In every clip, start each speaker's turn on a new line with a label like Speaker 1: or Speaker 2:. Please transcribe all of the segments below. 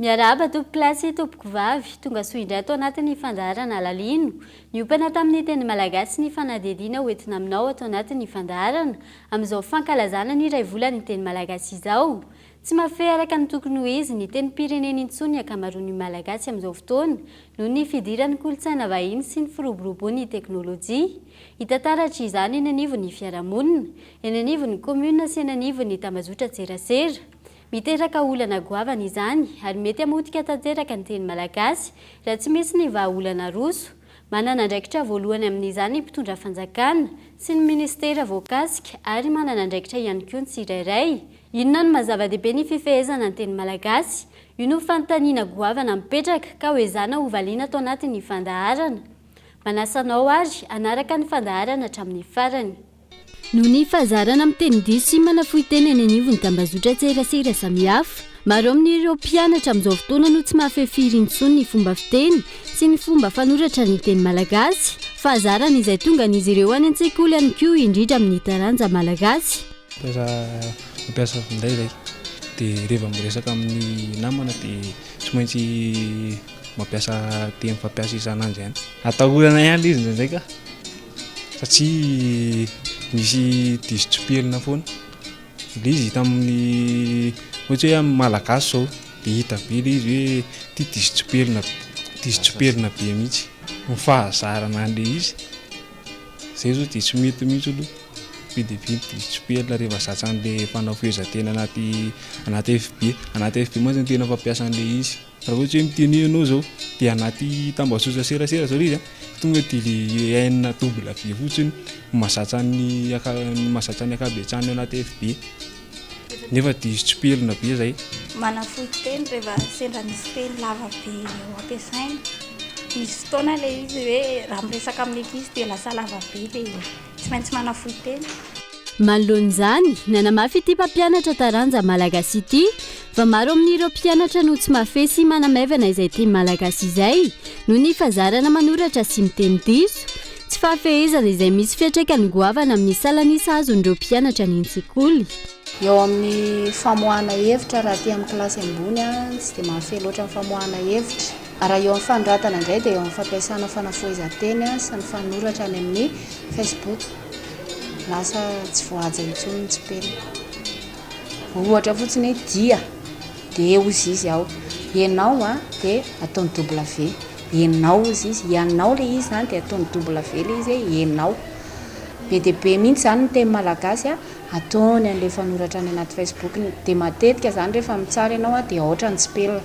Speaker 1: Miarahaba tompokolahy sy tompokovavy, tonga soa indray ato anatin'ny fandaharana Alalino. Niompana tamin'ny teny malagasy ny fanadihadiana ho entina aminao ato anatin'ny fandaharana amin'izao fankalazana ny iray volan'ny teny malagasy izao. Tsy mahafehy araka ny tokony ho izy ny tenim-pireneny intsony ny ankamaroan'ny Malagasy amin'izao fotoana noho ny fidiran'ny kolontsaina vahiny sy ny firoboroboan'ny teknolojia. Hita taratra izany eny anivon'ny fiarahamonina, eny anivon'ny kaominina sy eny anivon'ny tambazotran-tserasera. Miteraka olana goavana izany ary mety hamotika tanteraka ny teny malagasy raha tsy misy ny vahaolana aroso. Manana andraikitra voalohany amin'izany ny mpitondra fanjakana sy ny minisitera voakasika ary manana andraikitra ihany koa ny tsirairay. Inona no maha zava-dehibe ny fifehezana ny teny malagasy? Io no fanontaniana goavana mipetraka ka hoezahana hovaliana ato anatin'ny fandaharana. Manasa anao ary hanaraka ny fandaharana hatramin'ny farany. Noho ny fahazarana miteny diso sy manafohy teny eny anivon'ny tambazotran-tserasera samihafa, maro amin'ireo mpianatra amin'izao fotoana no tsy mahafehy firy intsony ny fomba fiteny sy ny fomba fanoratra ny teny malagasy. Fahazarana izay tongan'izy ireo any an-tsekoly ihany koa, indrindra amin'ny taranja malagasy.
Speaker 2: Mampiasa mampiasa finday zay de reva miresaka amin'ny namana de tsy maintsy mampiasa teny fampiasa isan'andro ihany. Atahorana ihany le izy indraindray ka satria misy diso tsipelina foana, le izy hita amin'ny ohatry hoe amin'ny malagasy zao de hita be le izy hoe ty diso tsipelina diso tsipelina be mihitsy, ny fahazarana an'le izy. Zay zao dia tsy mety mihitsy aloha, be dia be ny diso tsipelina rehefa zatra an'le mpanao fehezanteny anaty anaty FB, anaty FB mantsy no tena fampiasa an'le izy, raha ohatry hoe miteny hoe ianao zao dia anaty tambazotra serasera zao le izy an, tonga dia le N double V fotsiny no mahazatra ny anka- mahazatra ny ankabetsahany ao anaty FB. Nefa diso tsipelina be zay.
Speaker 3: Manafohy teny rehefa sendra misy teny lava be ho ampiasaina. Misy fotoana ilay izy hoe raha miresaka amin'ny ankizy dia lasa lava be dia tsy maintsy manafohy teny.
Speaker 1: Manoloana izany, nanamafy ity mpampianatra taranja malagasy ity fa maro amin'ireo mpianatra no tsy mahafehy sy manamaivana izay teny malagasy izay noho ny fahazarana manoratra sy miteny diso. Tsy fahafehezana izay misy fiantraikany goavana amin'ny salan'isa azon'ireo mpianatra any an-tsekoly.
Speaker 4: Eo amin'ny famoahana hevitra raha aty amin'ny kilasy ambony tsy dia mahafehy loatra ny famoahana hevitra. Raha eo amin'ny fanoratana indray dia eo amin'ny fampiasana fanafohezan-teny sy ny fanoratra any amin'ny Facebook. Lasa tsy voahaja intsony ny tsipelina. Ohatra fotsiny hoe dia, dia hozy izy aho. Ianao dia ataony W. Ianao hozy izy, ianao ilay izy izany dia ataony W ilay izy hoe ianao. Be dia be mihitsy izany ny teny malagasy ataony an'ilay fanoratra any anaty Facebook. Dia matetika izany rehefa mitsara ianao dia aotra ny tsipelina.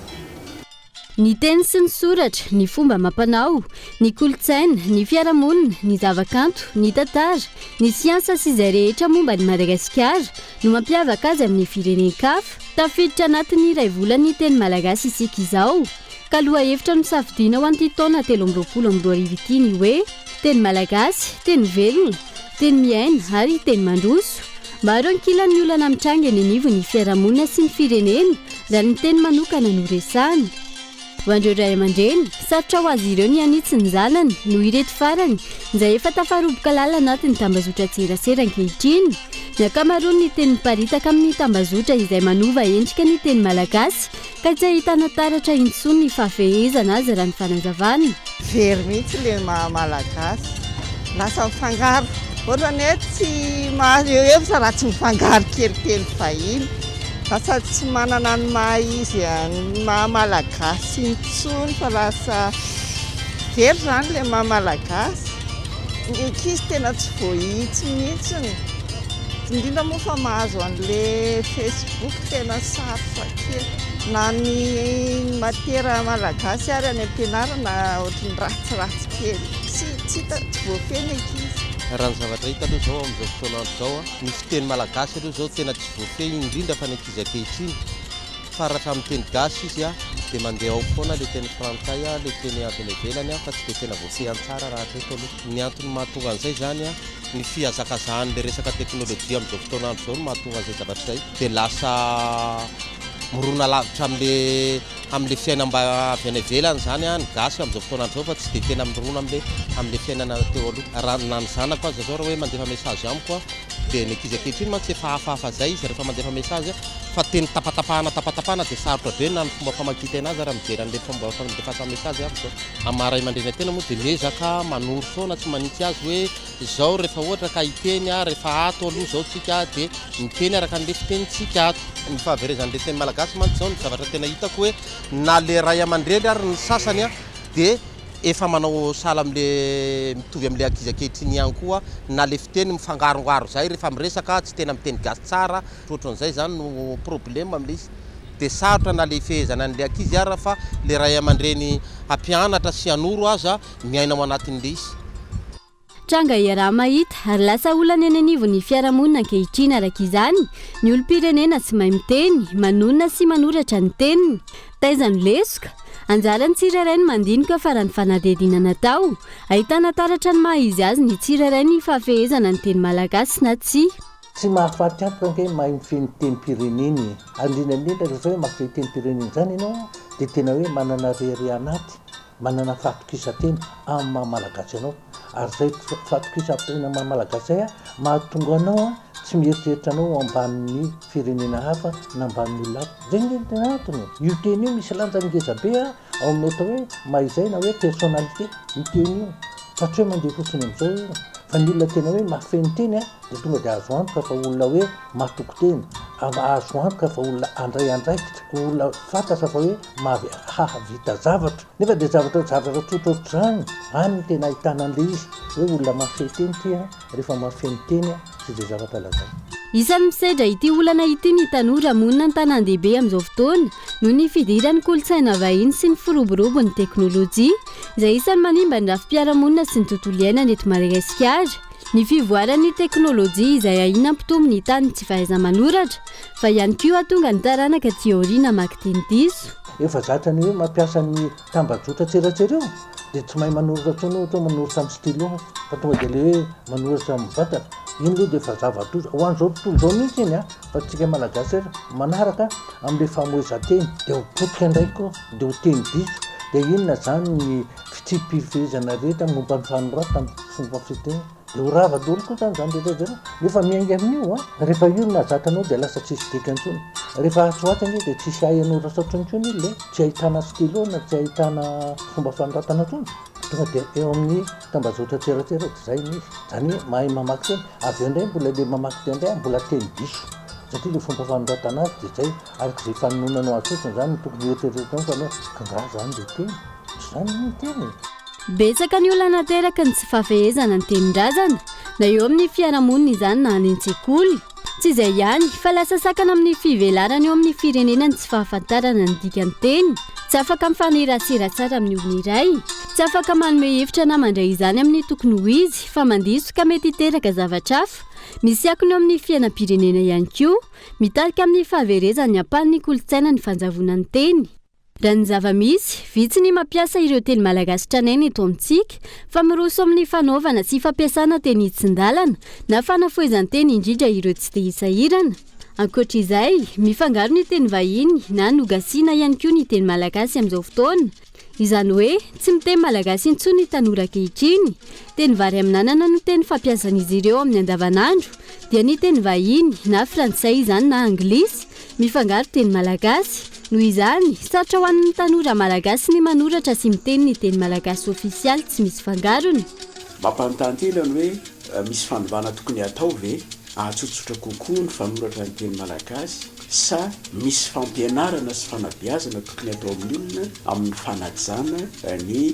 Speaker 1: Ny teny sy ny soratra, ny fomba amam-panao, ny kolontsaina, ny fiarahamonina, ny zavakanto, ny tantara, ny siansa sy izay rehetra momba an'i Madagasikara no mampiavaka azy amin'ny firenen-kafa. Tafiditra anatin'ny iray volan'ny teny malagasy isika izao. Ka lohahevitra nosafidiana ho an'ity taona 2023 ity ny hoe, Teny malagasy, teny velona, teny miaina ary teny mandroso. Maro ankilan'ny olana mitranga eny anivon'ny fiarahamonina sy ny firenena raha ny teny manokana no resahana. Ho an'ireo ray aman-dreny, sarotra ho azy ireo ny hanitsy ny zanany noho ireto farany izay efa tafaroboka lalina anatin'ny tambazotran-tserasera ankehitriny. Ny ankamaroan'ny teny miparitaka amin'ny tambazotra izay manova endrika ny teny malagasy Ka tsy ahitana taratra intsony ny fahafehezana azy raha ny fanazavana.
Speaker 5: Very mihitsy le maha malagasy. Lasa mifangaro. Ohatrany hoe tsy mahazo hevitra raha tsy mifangaro kely teny vahiny. Lasa tsy manana ny maha izy ny maha malagasy intsony fa lasa very zany le maha malagasy. Ny ankizy tena tsy voahitsy mihitsiny. Indrindra moa fa mahazo an'le Facebook tena sarotra kely. Na ny matière malagasy ary any am-pianarana ohatran'ny ratsiratsy kely. Tsy tsy hita, tsy voafehy ny ankizy.
Speaker 6: Raha ny zavatra hita aloha izao amin'izao fotoana andro izao, ny fiteny malagasy aloha izao tena tsy voafehy indrindra fa ny ankizy ankehitriny fa raha hatramin'ny teny gasy izy dia mandeha ao foana ilay teny frantsay, ilay teny avy any ivelany fa tsy dia tena voafehiny tsara raha hatreto aloha. Ny antony mahatonga an'izay izany, ny fihazakazahan'ilay resaka teknolojia amin'izao fotoana andro izao no mahatonga an'izay zavatra izay, dia lasa mirona lavitra amin'ilay amin'ilay fiainam-ba avy any ivelany izany ny gasy amin'izao fotoana andro izao fa tsy dia tena mirona amin'ilay amin'ilay fiainana teo aloha. Raha na ny zanako aza izao raha hoe mandefa message amiko. Dia ny ankizy ankehitriny mantsy efa hafahafa izay izy rehefa mandefa message fa teny tapatapahana tapatapahana dia sarotra be na ny fomba famakian-tena azy raha mijery an'ilay fomba fandefasana message amiko. Amin'ny maha ray aman-dreny an-tena moa dia miezaka manoro foana tsy manitsy azy hoe izao rehefa ohatra ka hiteny aho rehefa ato aloha izao tsika dia miteny araka an'ilay fitenintsika ato. Ny fahaverezan'ilay teny malagasy mantsy izao ny zavatra tena hitako hoe na ilay ray aman-dreny ary ny sasany dia efa manao sahala amin'le mitovy amin'le ankizy ankehitriny ihany koa na le fiteny mifangarongaro zay rehefa miresaka tsy tena miteny gasy tsara ohatran'izay zany no problème amin'le izy de sarotra na le ifehezana an'le ankizy ara fa le ray aman-dreny hampianatra sy hanoro aza miaina ao anatin'le izy.
Speaker 1: Tranga iaraha-mahita ary lasa olana eny anivon'ny fiarahamonina ankehitriny araka izany ny olom-pirenena tsy mahay miteny, manonona sy manoratra ny teniny. Taiza no lesoka? Anjaran'ny tsirairay ny mandinika fa raha ny fanadihadiana natao, ahitana taratra ny maha izy azy ny tsirairay ny fahafehezana ny teny malagasy na tsia.
Speaker 7: Tsy mahafaty antoka ange ny mahay mifehy ny tenim-pirenena e! Ary indrindra indrindra rehefa hoe mahafehy tenim-pirenena izany ianao dia tena hoe manana rehareha anaty Manana fahatokisan-tena amin'ny maha Malagasy anao. Ary izay fahatokisan-tena maha Malagasy izay mahatonga anao tsy mieritreritra anao ho ambanin'ny firenena hafa na ambanin'ny olona hafa. Izay ange no tena antony e. Io teny io misy lanjany ngeza be ao amin'ny atao hoe maha izay na hoe personnalité io teny io. Fa tsy hoe mandeha fotsiny amin'izao io. Fa ny olona tena hoe mahafehy ny teny dia tonga dia azo antoka fa olona hoe matoky tena, azo antoka fa olona handray andraikitra, olona fantatra fa hoe mahavy hahavita zavatra. Nefa dia zavatra zavatra tsotra ohatr'izany, any no tena ahitana an'ilay izy, hoe olona mahafehy teny ity an, rehefa mahafehy ny teny sy izay zavatra lazainy.
Speaker 1: Isan'ny misedra ity olana ity ny tanora monina an-tanàn-dehibe amin'izao fotoana noho ny fidiran'ny kolontsaina vahiny sy ny firoborobon'ny teknolojia izay isan'ny manimba ny rafi-piarahamonina sy ny tontolo iainana eto Madagasikara. Ny fivoaran'ny teknolojia izay ahiana hampitombo ny tahan'ny tsy fahaiza-manoratra, fa ihany koa hahatonga ny taranaka aty aoriana hamaky teny diso.
Speaker 7: Efa zatra ny hoe mampiasa ny tambajotran-tserasera io dia tsy mahay manoratra intsony ohatra hoe manoratra amin'ny stylo fa tonga dia ilay hoe manoratra amin'ny vatana. Iny aloha dia efa zava-doza ho an'izao tontolo izao mihitsy iny an, fa tsika Malagasy ary manaraka amin'ilay famoizan-teny dia ho potika indray koa dia ho teny diso dia inona izany ny fitsipi-pifehezana rehetra momba ny fanoratana, fomba fiteny, dia ho rava daholo koa zany zany rehetra zany, nefa miainga amin'io an, rehefa io no mahazatra anao dia lasa tsisy dikany intsony, rehefa atsy ho atsy ange dia tsisy hahay hanoratra intsony koa ny olona e, tsy ahitana stylo na tsy ahitana fomba fanoratana intsony, tonga dia eo amin'ny tambajotran-tserasera dia zay no izy, zany hoe mahay mamaky teny, avy eo indray mbola le mamaky teny indray mbola teny diso, satria le fomba fanoratana azy dia zay, araka izay fanononanao azy fotsiny zany no tokony hoeritreretinao fa hoe k'angaha zany le teny. Izany no tena e!
Speaker 1: Betsaka ny olana ateraky ny tsy fahafehezana ny tenin-drazana, na eo amin'ny fiarahamonina izany na any an-tsekoly. Tsy izay ihany, fa lasa sakana amin'ny fivelarana eo amin'ny firenena ny tsy fahafantarana ny dikan'ny teny. Tsy afaka mifanerasera tsara amin'ny olona iray. Tsy afaka manome hevitra na mandray izany amin'ny tokony ho izy, fa mandiso ka mety hiteraka zavatra hafa. Misy akony eo amin'ny fiainam-pirenena ihany koa. Mitarika amin'ny fahaverezan'ny ampahan'ny kolontsaina ny fanjavonan'ny teny. Raha ny zava-misy, vitsy ny mampiasa ireo teny malagasy tranainy eto amintsika, fa miroso amin'ny fanaovana sy fampiasana teny hitsin-dalana na fanafohezan-teny indrindra ireo tsy te hisahirana. Ankoatra izay, mifangaro ny teny vahiny na nogasiana ihany koa ny teny malagasy amin'izao fotoana. Izany hoe, tsy miteny malagasy intsony ny tanora ankehitriny. Teny vary amin'anana no teny fampiasan'izy ireo amin'ny andavanandro, dia ny teny vahiny, na frantsay izany na anglisy, mifangaro teny malagasy. Noho izany, sarotra ho an'ny tanora malagasy ny manoratra sy miteny ny teny malagasy ofisialy tsy misy fangarony.
Speaker 8: Mampanontany tena ny hoe misy fanovana tokony hatao ve hahatsotsotra kokoa ny fanoratra ny teny malagasy sa misy fampianarana sy fanabeazana tokony hatao amin'ny olona amin'ny fanajana ny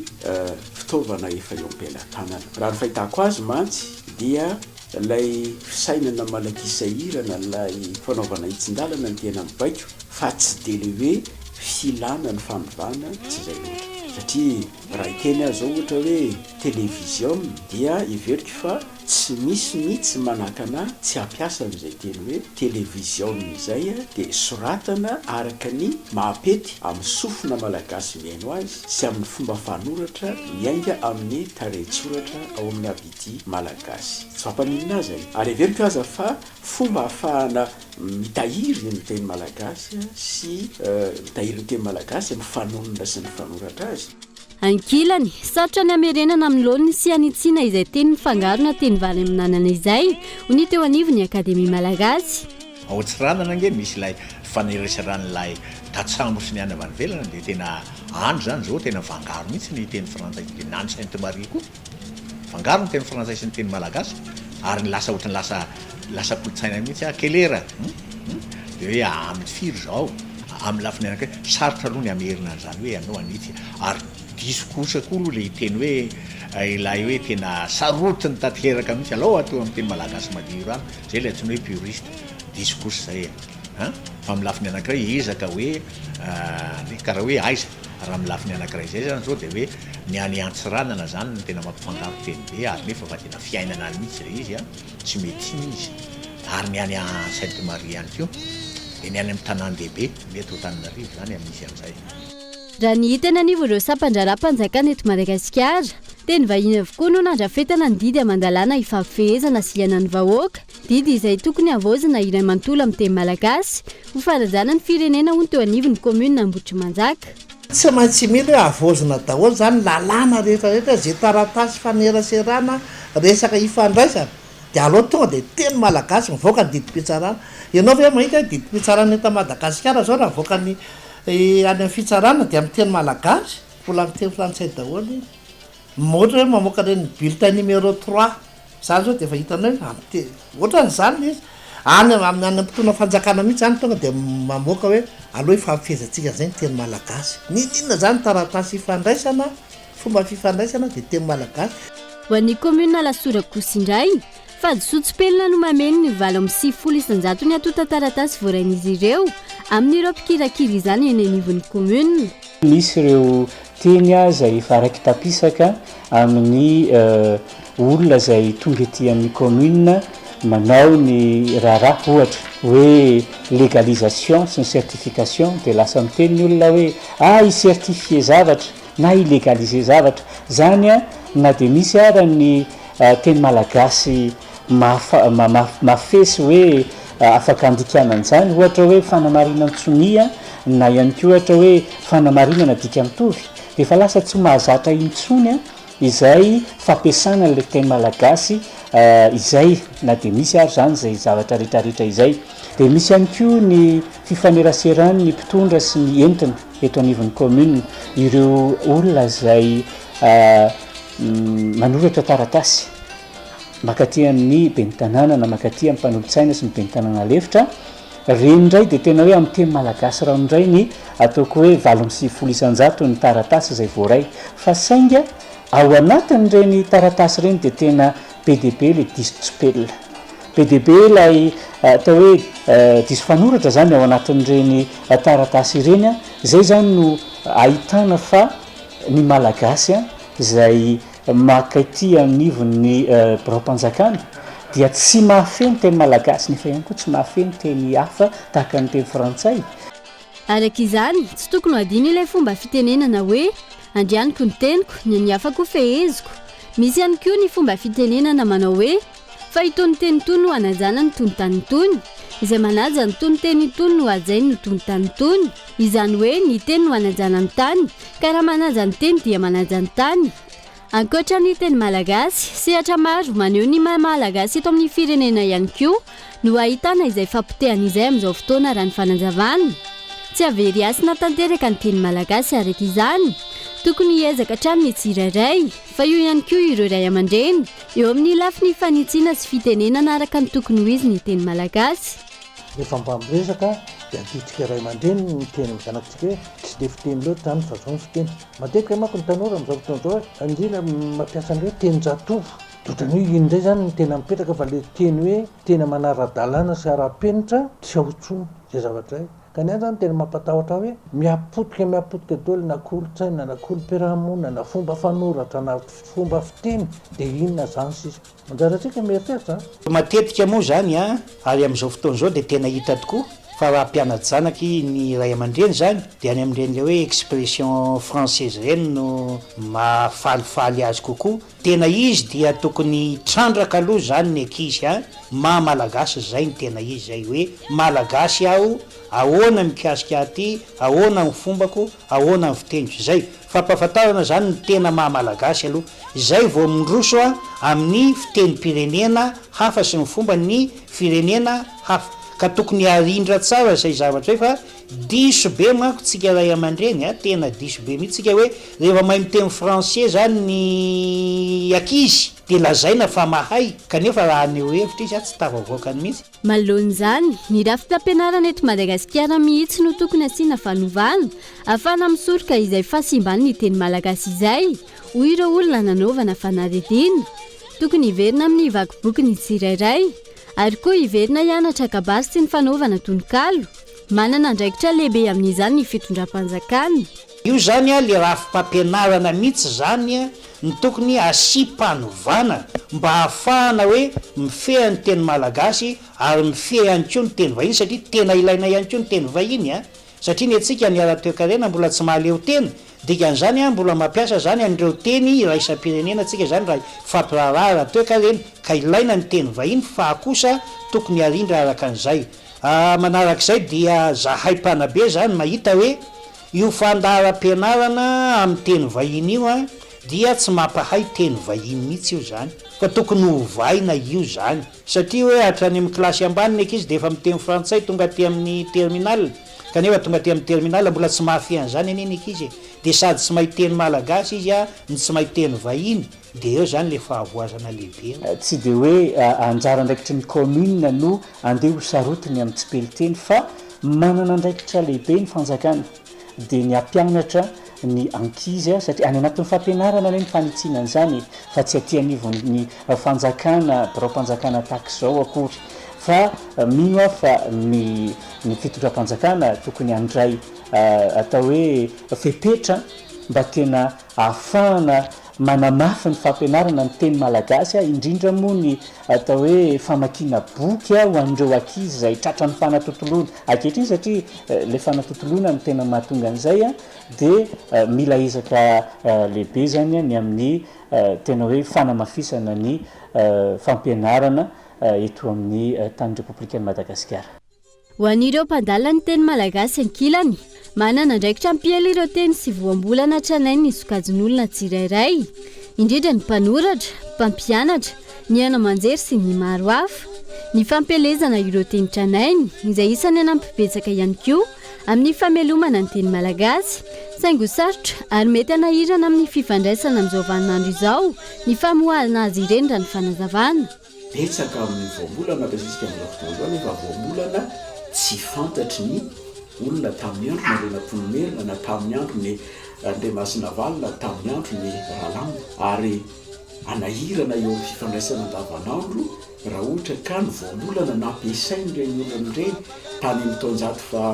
Speaker 8: fitaovana efa eo am-pelatanana. Raha ny fahitako azy mantsy dia Ilay fisainana malaky sahirana, ilay fanaovana hitsin-dalana no tena mibaiko fa tsy dia ilay hoe filana ny fanovana tsy izay loatra. Satria raha hiteny aho izao ohatra hoe television dia heveriko fa tsy misy mihitsy manakana ahy tsy hampiasa an'izay teny hoe television izay dia soratana araka ny mahapety amin'ny sofina malagasy mihaino azy sy amin'ny fomba fanoratra miainga amin'ny tarehin-tsoratra ao amin'ny Ity Malagasy. Tsy mampaninona ahy izay. Ary heveriko aza fa fomba ahafahana mitahiry ny teny malagasy sy mitahiry ny teny malagasy amin'ny fanonona sy ny fanoratra azy.
Speaker 1: Ankilany, sarotra ny hamerenana amin'ny laoniny sy hanitsiana izay teny mifangaro na teny vary amin'anana izay, hoy ny teo anivon'ny Akademia Malagasy.
Speaker 9: Ao Antsiranana ange misy ilay fanereseran'ilay tantsambo sy ny any avy any ivelany dia tena any izany izao tena mifangaro mihitsy ny teny frantsay dia na any Sainte Marie koa mifangaro ny teny frantsay sy ny teny malagasy ary ny lasa ohatran'ny lasa lasa kolontsaina mihitsy ah quelle heure hum hum dia hoe amin'ny firy izao amin'ny lafiny anankiray sarotra aloha ny hamerina an'izany hoe ianao hanitsy ary diso kosa koa aloha ilay hiteny hoe ilay hoe tena sarotiny tanteraka mihitsy alao atao amin'ny teny malagasy madio rano izay ilay antsoina hoe puriste diso kosa izay e an fa amin'ny lafiny anankiray ezaka hoe karaha hoe aiza raha amin'ny lafiny anankiray izay zany izao dia hoe ny any Antsiranana zany no tena mampifangaro teny be ary nefa fa tena fiainana any mihitsy ilay izy an tsy mety iny izy ary ny any Sainte Marie ihany koa dia ny any amin'ny tanàn-dehibe ny eto Antananarivo izany misy an'izay.
Speaker 1: Raha ny hita eny anivon'ireo sampan-draharaham-panjakana eto Madagasikara, teny vahiny avokoa no nandrafetana ny didy aman-dalàna ifampifehezana sy iainan'ny vahoaka, didy izay tokony havaozina iray manontolo amin'ny teny malagasy, ho fanajana ny firenena hoy ny teo anivon'ny kaominina Ambohitrimanjaka.
Speaker 10: Tsy maintsy mila hoe havaozina daholo izany lalàna rehetra rehetra, izay taratasy ifaneraserana, resaka ifandraisana, dia aleo tonga dia teny malagasy mivoaka ny didim-pitsarana. Ianao ve mahita hoe didim-pitsarana eto Madagasikara izao raha avoaka ny any amin'ny fitsarana dia amin'ny teny malagasy? Mbola amin'ny teny frantsay daholo iny. Ohatra hoe mamoaka ireny bulletin numéro trois zany zao dia efa hitanao hoe amin'ny teny, ohatran'izany ilay izy. Any amin'ny any mpitondra fanjakana mihitsy zany tonga dia mamoaka hoe aleo hifampifehezantsika an'izay ny teny malagasy. N'inon'inona zany taratasy ifandraisana, fomba fifandraisana dia teny malagasy.
Speaker 1: Ho an'ny kaominina Alasora kosa indray, fahadisoan-tsipelina no mameno ny 98 isan-jaton'ny antontan-taratasy voarain'izy ireo amin'ireo mpikirakira izany eny anivon'ny kaominina.
Speaker 11: Misy ireo Teny izay efa raiki-tapisaka amin'ny olona izay tonga ety amin'ny commune manao ny raharaha, ohatra hoe légalisation sy ny certification dia lasa miteny ny olona hoe ah hi-certifier zavatra na hi-légaliser zavatra, izany na dia misy ara ny teny malagasy Mafesy hoe afaka andikana an'izany, ohatra hoe fanamarinan-tsonia na ihany koa ohatra hoe fanamarinana dika mitovy, dia efa lasa tsy mahazatra intsony izay fampiasana ilay teny malagasy izay, na dia misy ary izany izay zavatra rehetrarehetra izay. Dia misy ihany koa ny fifaneraseran'ny mpitondra sy ny entina eto anivon'ny commune, ireo olona izay manoratra taratasy. Mankaty amin'ny ben'ny tanàna na mankaty amin'ny mpanolotsaina sy ny ben'ny tanàna lefitra, ireny indray dia tena hoe amin'ny teny malagasy ranoray ny ataoko hoe 98% ny taratasy izay voaray fa sainga ao anatin'ireny taratasy ireny dia tena be dia be ilay diso tsipelina, be dia be ilay atao hoe diso fanoratra izany ao anatin'ireny taratasy ireny, izay izany no ahitana fa ny malagasy izay Maka ity anivon'ny biraom-panjakana dia tsy mahafehy ny teny malagasy nefa ihany koa tsy mahafehy ny teny hafa tahaka ny teny frantsay.
Speaker 1: Araka izany, tsy tokony ho adino ilay fomba fitenenana hoe, Andrianiko ny teniko, ny an'ny hafa koa feheziko. Misy ihany koa ny fomba fitenenana manao hoe, Fa itony teny itony no hanajana ny tonontany itony. Izay manaja ny tononteny itony no hajainy ny tonontany itony. Izany hoe ny teny no hanajana ny tany, ka raha manaja ny teny dia manaja ny tany. Ankoatra ny teny malagasy, sehatra maro maneho ny maha malagasy eto amin'ny firenena ihany koa no ahitana izay fapotehana izay amin'izao fotoana raha ny fanazavana. Tsy havery hasina tanteraka ny teny malagasy araka izany. Tokony hiezaka hatrany ny tsirairay, fa eo ihany koa ireo ray aman-dreny, eo amin'ny lafiny fanitsiana sy fitenenana araka ny tokony ho izy ny teny malagasy.
Speaker 7: Rehefa mba miresaka dia adidintsika ray aman-dreny ny miteny amin'ny zanakitsika hoe tsy dia fiteny loatra izany fa izao ny fiteny. Matetika manko ny tanora amin'izao fotoana izao indrindra mampiasa ny hoe tenin-jatovo. Dia ohatran'ny hoe iny indray izany no tena mipetraka fa ilay teny hoe tena manara-dalàna sy ara-penitra tsy ao intsony izay zavatra izay. Ka ny ahy izany tena mampatahotra ahy hoe mihapotika mihapotika daholo na kolontsaina na kolom-piarahamonina na fomba fanoratra na fomba fiteny dia inona izany sisa. Anjarantsika mieritreritra an!
Speaker 12: Matetika moa izany an, ary amin'izao fotoana izao dia tena hita tokoa. Fa raha mpiana-janaky ny ray aman-dreny izany dia any amin'ireny ilay hoe expression française ireny no mahafalifaly azy kokoa. Tena izy dia tokony hitrandraka aloha izany ny ankizy a! Maha malagasy izay ny tena izy izay hoe malagasy aho, ahoana mikasika aty, ahoana ny fombako, ahoana ny fiteniko. Izay fampahafantarana izany ny tena maha malagasy aloha. Izay vao mindroso amin'ny fitenim-pirenena hafa sy ny fomban'ny firenena hafa. Ka tokony harindra tsara izay zavatra izay fa diso be manko tsika ray aman-dreny a, tena diso be mihitsy tsika hoe rehefa mahay miteny français zany ny ankizy dia lazaina fa mahay kanefa raha haneho hevitra izy a tsy tafavoakany mihitsy.
Speaker 1: Manoloana izany, ny rafi-pampianarana eto Madagasikara mihitsy no tokony asiana fanovana ahafahana misoroka izay fahasimban'ny teny malagasy izay, hoy ireo olona nanaovana fanadihadiana. Tokony hiverina amin'ny vaky boky ny tsirairay. Ary koa hiverina hianatra kabary sy ny fanaovana tononkalo. Manana andraikitra lehibe amin'izany ny fitondram-panjakana.
Speaker 12: Io zany a le rafi-pampianarana mihitsy zany no tokony asiam-panovana mba hahafahana hoe mifehy ny teny malagasy ary mifehy ihany koa ny teny vahiny satria tena ilaina ihany koa ny teny vahiny a! Satria ny antsika ny ara-toekarena mbola tsy mahaleo tena, dikan'izany an, mbola mampiasa izany an'ireo teny iraisam-pirenena tsika izany raha hifampiraharaha ara-toekarena, ka ilaina ny teny vahiny fa kosa tokony harindra araka an'izay. Manarak'izay dia zahay mpanabe izany mahita hoe io fandaharam-pianarana amin'ny teny vahiny io an, dia tsy mampahay teny vahiny mihitsy io izany, fa tokony hovaina io izany. Satria hoe hatrany amin'ny kilasy ambany ny ankizy dia efa miteny frantsay tonga aty amin'ny terminal, kanefa tonga aty amin'ny terminal mbola tsy mahafehy an'izany anie ny ankizy e! Dia sady tsy mahay teny malagasy izy no tsy mahay teny vahiny, dia eo izany ilay fahavoazana lehibe.
Speaker 11: Tsy dia hoe anjara andraikitry ny kaominina no andeha ho sarotiny amin'ny tsipelin-teny fa manana andraikitra lehibe ny fanjakana. dia ny hampianatra ny ankizy satria any anatin'ny fampianarana anie ny fanitsiana an'izany e, fa tsy aty anivon'ny fanjakana, biraom-panjakana tahaka izao akory. Fa mino aho fa ny ny fitondram-panjakana tokony handray atao hoe fepetra mba tena ahafahana manamafy ny fampianarana ny teny malagasy, indrindra moa ny atao hoe famakiana boky ho an'ireo ankizy izay tratran'ny fanatontoloana ankehitriny satria ilay fanatontoloana no tena mahatonga an'izay dia mila ezaka lehibe izany ny amin'ny tena hoe fanamafisana ny fampianarana eto amin'ny tanin'ny Repoblikan'i Madagasikara.
Speaker 1: Ho an'ireo mpandala ny teny malagasy ankilany, manana andraikitra hampiely ireo teny sy voambolana tranainy ny sokajin'olona tsirairay, indrindra ny mpanoratra, mpampianatra, ny haino aman-jery sy ny maro hafa. Ny fampielezana ireo teny tranainy, izay isan'ny hanampy betsaka ihany koa amin'ny famelomana ny teny malagasy, saingy ho sarotra ary mety hanahirana amin'ny fifandraisana amin'izao vaninandro izao ny famoahana azy ireny raha ny fanazavana.
Speaker 8: Betsaka amin'ny voambolana ampiasaintsika amin'izao fotoana izao nefa voambolana tsy fantatry ny olona tamin'ny andron'i Andrianampoinimerina na tamin'ny andron'i Andriamasinavalona na tamin'ny andron'i Ralambo ary hanahirana eo amin'ny fifandraisana andavanandro raha ohatra ka ny voambolana nampiasain'ireny olona ireny tany amin'ny taonjato faha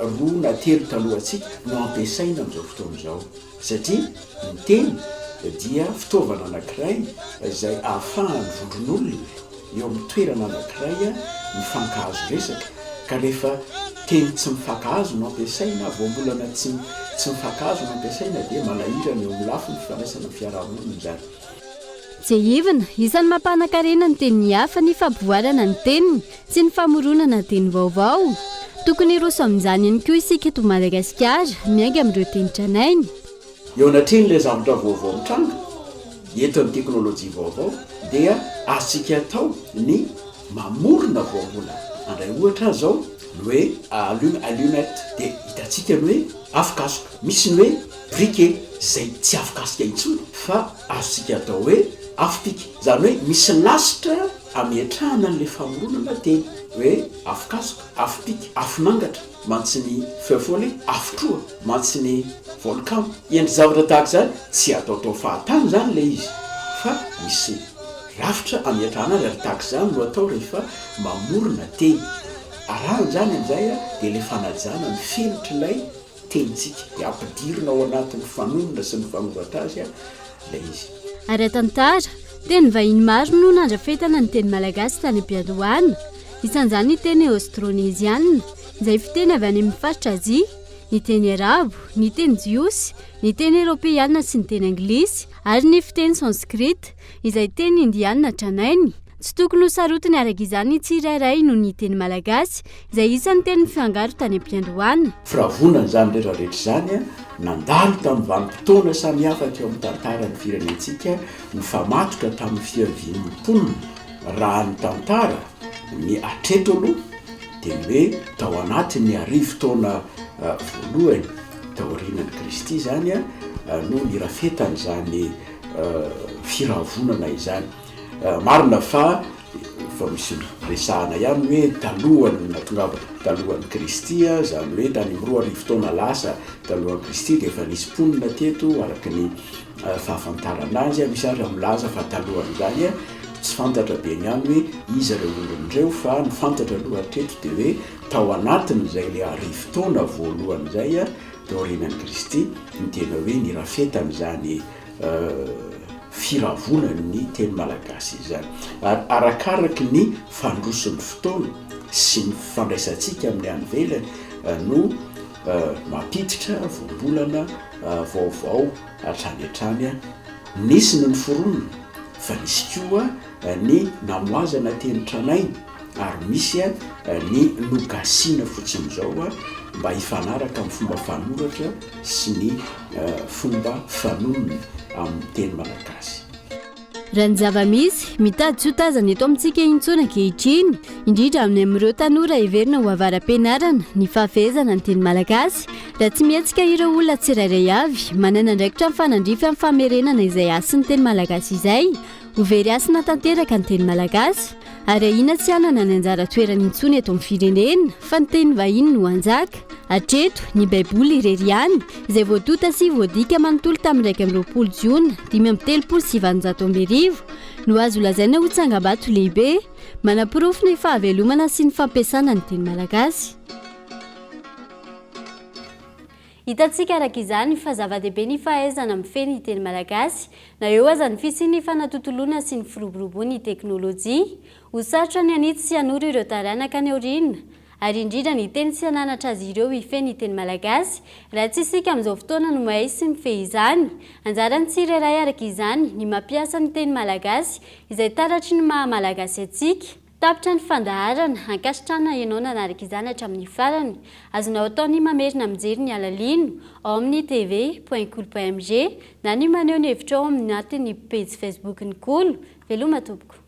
Speaker 8: roa na telo talohantsika no ampiasaina amin'izao fotoana izao. Satria ny teny dia fitaovana anankiray izay ahafahan'ny vondron'olona eo amin'ny toerana anankiray mifankahazo resaka, ka rehefa teny tsy mifankahazo no ampiasaina, voambolana tsy tsy mifankahazo no ampiasaina dia manahirana eo amin'ny lafiny fifandraisana amin'ny fiarahamonina izany.
Speaker 1: Tsiahivina, isan'ny mampanan-karena ny tenin'ny hafa ny fampivoarana ny teniny sy ny famoronana teny vaovao. Tokony hiroso amin'izany ihany koa isika eto Madagasikara, miainga amin'ireo teny tranainy.
Speaker 8: Eo anatrehan'ilay zavatra vaovao mitranga eto amin'ny teknolojia vaovao dia azontsika atao ny mamorona voambolana. Handray ohatra aho izao ny hoe allume, allumette dia hitantsika ny hoe afokasoka. Misy ny hoe briquet izay tsy afokasika intsony fa azontsika atao hoe afopika. Izany hoe misy lasitra ametrahana an'ilay famoronana teny hoe afokasoka, afopika, afon'angatra, mantsy ny feu follet, afotroa, mantsy ny volcano. Endri-javatra tahaka izany tsy ataotao fahatany izany ilay izy fa misy rafitra ametrahana azy ary tahaka izany no atao rehefa mamorona teny. Arahana izany amin'izay dia ilay fanajana ny fenitr'ilay tenintsika dia ampidirina ao anatin'ny fanonona sy ny fanoratra azy ilay izy.
Speaker 1: Ara-tantara, teny vahiny maro no nandrafetana ny teny malagasy tany am-piandohana. Isan'izany ny teny aostroneziana. izay fiteny avy any amin'ny faritra Azia, ny teny arabo, ny teny jiosy, ny teny eoropeana sy ny teny anglisy, ary ny fiteny sanskrit, izay teny indiana tranainy. Tsy tokony ho sarotiny araka izany ny tsirairay noho ny teny malagasy, izay isan'ny teny mifangaro tany am-piandohana.
Speaker 8: Firavonana izany rehetra rehetra izany nandalo tamin'ny vanim-potoana samihafa teo amin'ny tantaran'ny firenentsika, nifamatotra tamin'ny fiavian'ny mponina. Raha ny tantara, ny hatreto aloha dia ny hoe tao anatin'ny arivotaona voalohany taorianan'i Kristy izany no nirafetan'izany firavonana izany. Marina fa efa misy resahana ihany hoe talohan'ny nahatongavana, talohan'i Kristy, izany hoe tany amin'ny 2000 taona lasa talohan'i Kristy dia efa nisy mponina teto araka ny fahafantarana azy, misy ary milaza fa talohan'izany, tsy fantatra be ny any hoe iza ireo olona ireo fa ny fantatra aloha hatreto dia hoe tao anatin'izay ilay arivotaona voalohany izay taorianan'i Kristy ny tena hoe nirafetan'izany firavonany ny teny malagasy izany. Ary arakaraky ny fandroson'ny fotoana sy ny fifandraisantsika amin'ny any ivelany no mampiditra voambolana vaovao hatrany hatrany. Nisy ny noforonina fa nisy koa ny namoazana teny tranainy ary misy ny nogasiana fotsiny izao mba hifanaraka amin'ny fomba fanoratra sy ny fomba fanonona amin'ny teny malagasy.
Speaker 1: Raha ny zava-misy, mitady tsy ho tazana eto amintsika intsony ankehitriny, indrindra amin'ny amin'ireo tanora heverina ho avara-pianarana, ny fahafehezana ny teny malagasy. Raha tsy mihetsika ireo olona tsirairay avy, manana andraikitra mifanandrify amin'ny famerenana izay hasin'ny teny malagasy izay, Ho very hasina tanteraka ny teny malagasy ary ahiana tsy hanana ny anjara toerany intsony eto amin'ny firenena fa ny teny vahiny no hanjaka. Hatreto, ny Baiboly irery ihany, izay voatonta sy voadika manontolo tamin'ny 21 Jona 1835, no azo lazaina ho tsangambato lehibe manaporofo ny fahavelomana sy ny fampiasana ny teny malagasy. Hitantsika araka izany fa zava-dehibe ny fahaizana mifehy ny teny malagasy, na eo aza ny fisian'ny fanatontoloana sy ny firoboroboan'ny teknolojia. Ho sarotra ny hanitsy sy hanoro ireo taranaka any aoriana, ary indrindra ny teny sy hananatra azy ireo hifehy ny teny malagasy, raha tsy isika amin'izao fotoana no mahay sy mifehy izany. Anjaran'ny tsirairay araka izany ny mampiasa ny teny malagasy, izay taratry ny maha malagasy antsika. Tapitra ny fandaharana, ankasitrahana ianao nanaraka izany hatramin'ny farany. Azonao atao ny mamerina mijery ny Alalino ao amin'ny TV point kolo point mg na ny maneho ny hevitrao ao anatin'ny pejy Facebook-n'ny Kolo. Veloma tompoko.